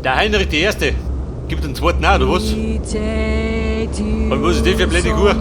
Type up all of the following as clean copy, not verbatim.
Der Heinrich der Erste. Gibt einen zweiten auch, oder was? Und was ist das für eine blöde Kuh?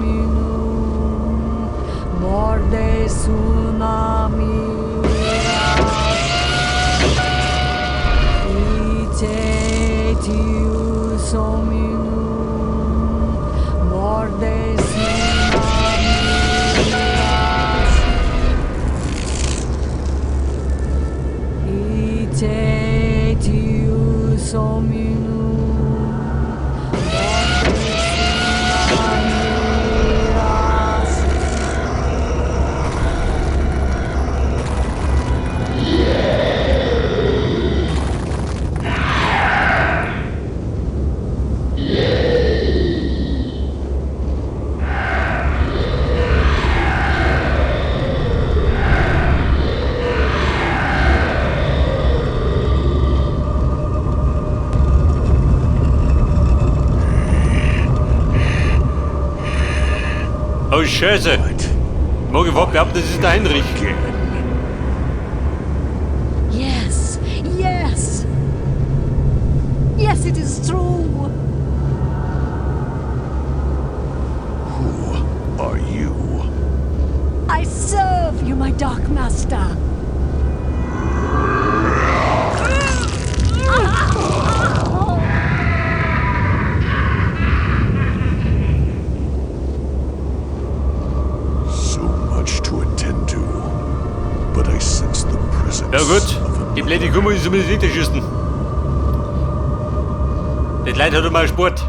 Oh Scheiße! Mag ich überhaupt behaupten, das ist der Heinrich. Yes, yes! Yes, it is true! Who are you? I serve you, my dark master. So much to attend to, but I sense the presence Ja gut, of die blöde Kuh muss ich zumindest nicht erschießen. Das Leid hat immer Sport.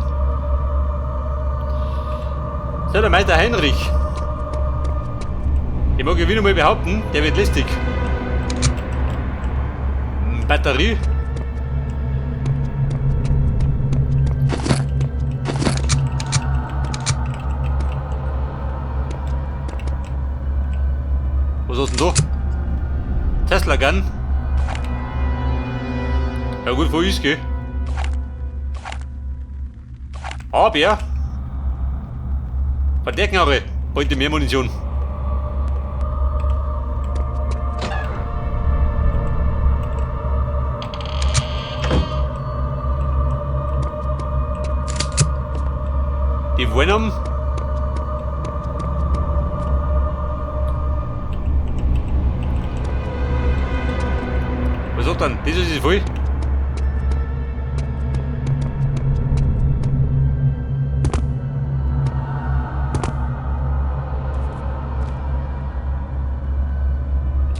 So, der Meister Heinrich. Ich mag ja wieder mal behaupten, der wird lästig. Batterie. Was ist denn da? Tesla Gun. Ja gut, wo ist, gell? Aber bei der Knarre bringt mehr Munition. Die Venom. Was sagt dann? Das ist voll.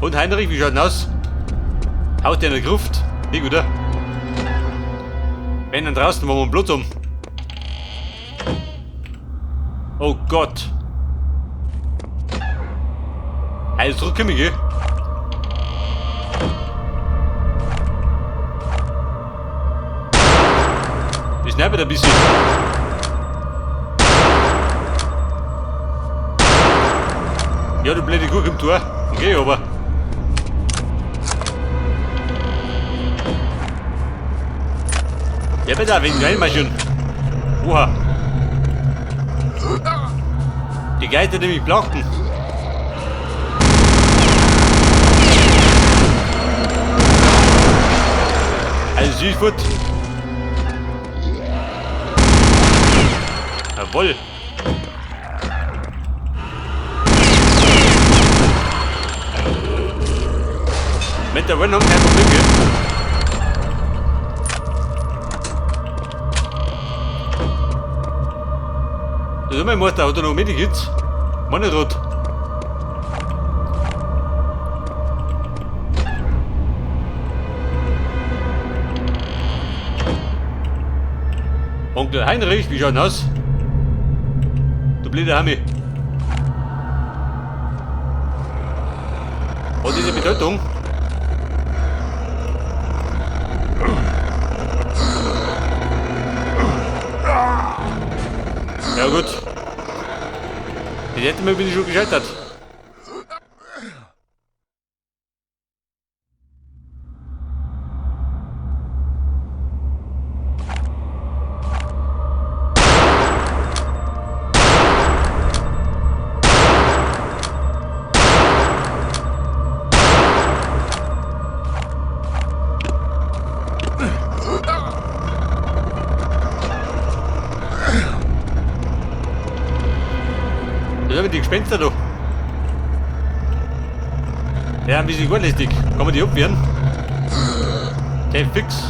Und Heinrich, wie schaut denn aus? Haut der in der Gruft? Nicht, oder? Wenn dann draußen, wo wir Blut um. Oh Gott. Also zurückkomme, gell? Ich schnappe ein bisschen. Ja, du blöde Gurke im Tor. Okay, aber. Ja, bitte, wegen reinmarschieren. Oha. Die Geister, die mich blocken. Also süß gut. Jawohl. Mit der Venom kein Problem, gell? Das ist mein Meister, hat er noch Medikits? Mann, nicht rot. Onkel Heinrich, wie schaut denn aus? Du blöder Hammi. Hat diese Bedeutung? Ja gut. Die hätte mir bin ich schon gescheitert. Gespenster da. Ja, ein bisschen gutlästig. Kann man die abwehren? Der fix.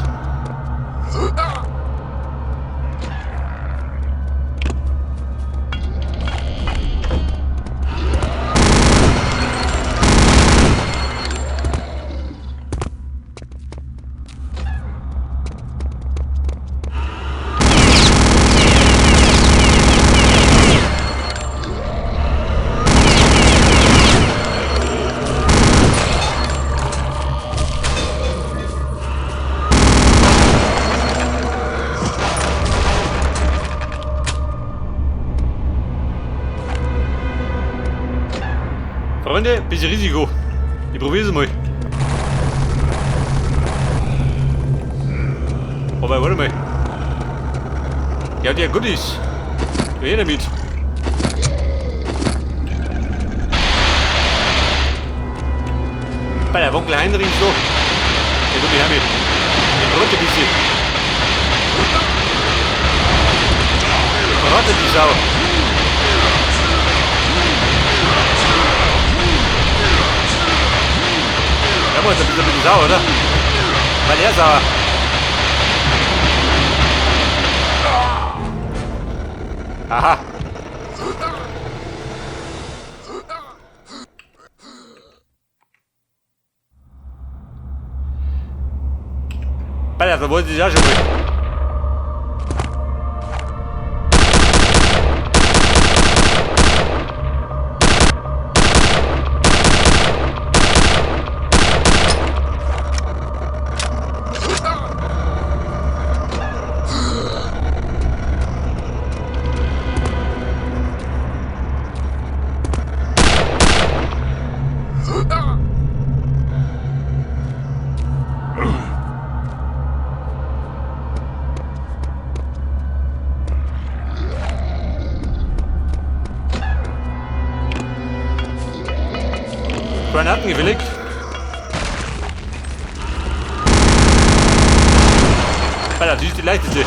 Freunde, bisschen Risiko. Ich probier's mal. Aber warte mal. Ja, der Goodies. Her damit. Bei der Wonkel Heinrich so. Ja, du, die haben ich rotte bisschen. Ich rotte die Sau. Ja, muss ein bisschen sauer, oder? Weil er sauer. Aha. Понятно, вот здесь же мы. Granaten gefällig. Alter, das ist die leichteste.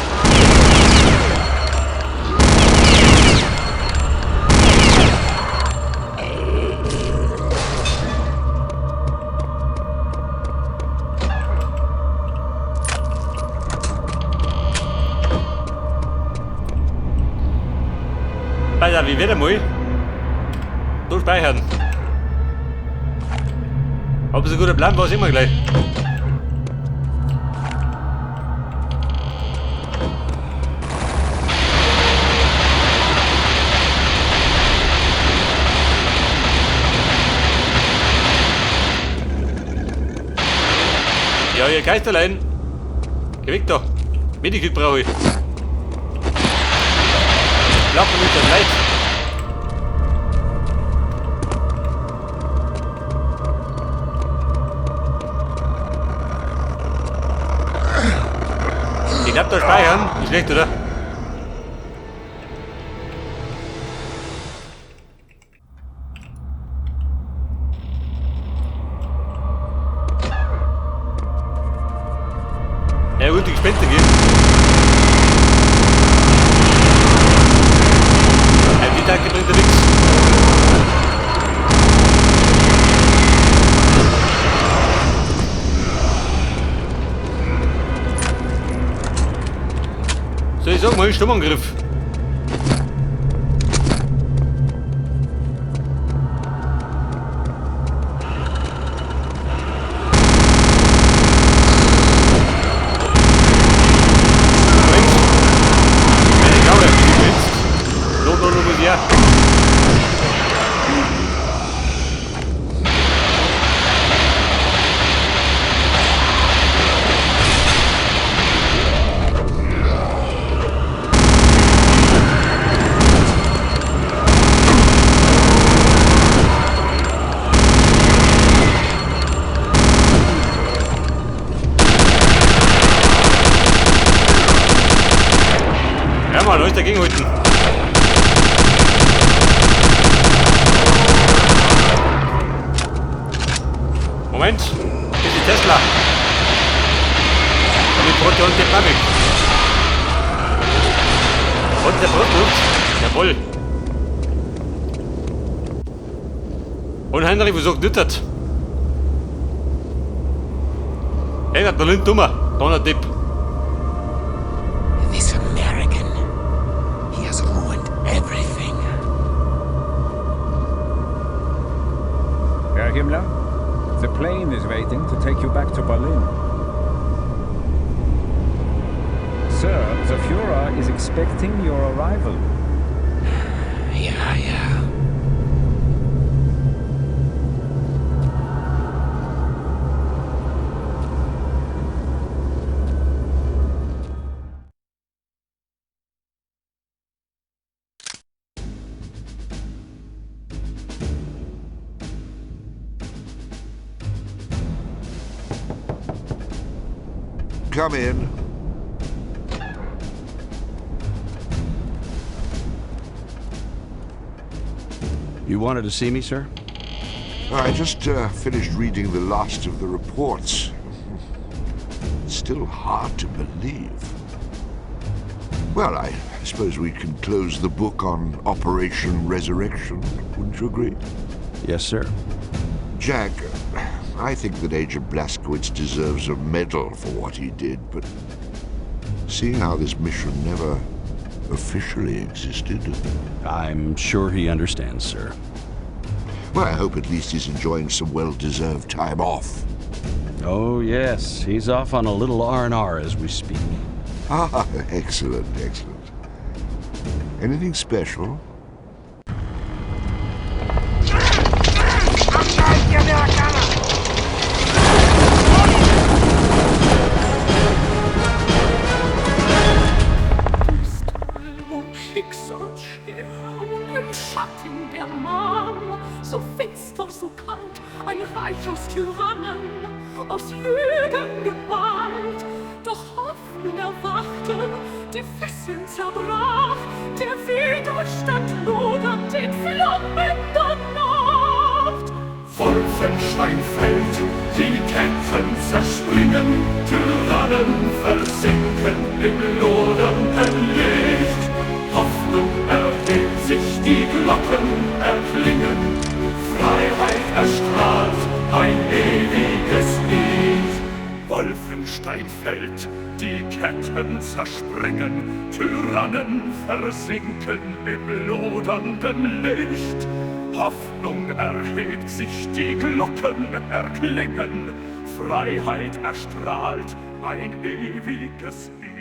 Alter, wie wird er mal? So speichern. Ob es ein guter Plan war, sehen wir gleich. Ja, ihr Geisterlein. Geh weg da. Medikit brauche ich. Lauf mir nicht das Leid. Ich glaub, da speichern. Nicht schlecht, oder? Ja gut, die Gespenster gehen. Ja, die Tacke bringt ja nichts. So, ich sag mal, Sturmangriff. Moment. Meine Gaule, wie willst. Not, not, not, ja. Ja, Mann, euch dagegen halten. Moment, das ist die Tesla. Damit Brot und der Panik. Und der Brot, jawohl. Und Henry, wo sagt das? Hey, dat der dummer. Donner Depp. This American. He has ruined everything. Herr Himmler, the plane is waiting to take you back to Berlin. Sir, the Führer is expecting your arrival. Yeah. Come in. You wanted to see me, sir? I just finished reading the last of the reports. It's still hard to believe. Well, I suppose we can close the book on Operation Resurrection. Wouldn't you agree? Yes, sir. Jack, I think that Agent Blazkowicz deserves a medal for what he did, but seeing how this mission never officially existed... I'm sure he understands, sir. Well, I hope at least he's enjoying some well-deserved time off. Oh, yes. He's off on a little R&R as we speak. Ah, excellent, excellent. Anything special? Im Schatten der Mann, so finster, so kalt, ein Reich aus Tyrannen, aus Lügen gebannt. Doch Hoffnung erwachte, die Fesseln zerbrach, der Widerstand lodert in Flammen der Nacht. Wolfenstein fällt, die Ketten zerspringen, Tyrannen versinken im lodernden Licht. Hoffnung erhebt sich, die Glocken erklingen, Freiheit erstrahlt, ein ewiges Lied. Wolfenstein fällt, die Ketten zerspringen, Tyrannen versinken im lodernden Licht. Hoffnung erhebt sich, die Glocken erklingen, Freiheit erstrahlt, ein ewiges Lied.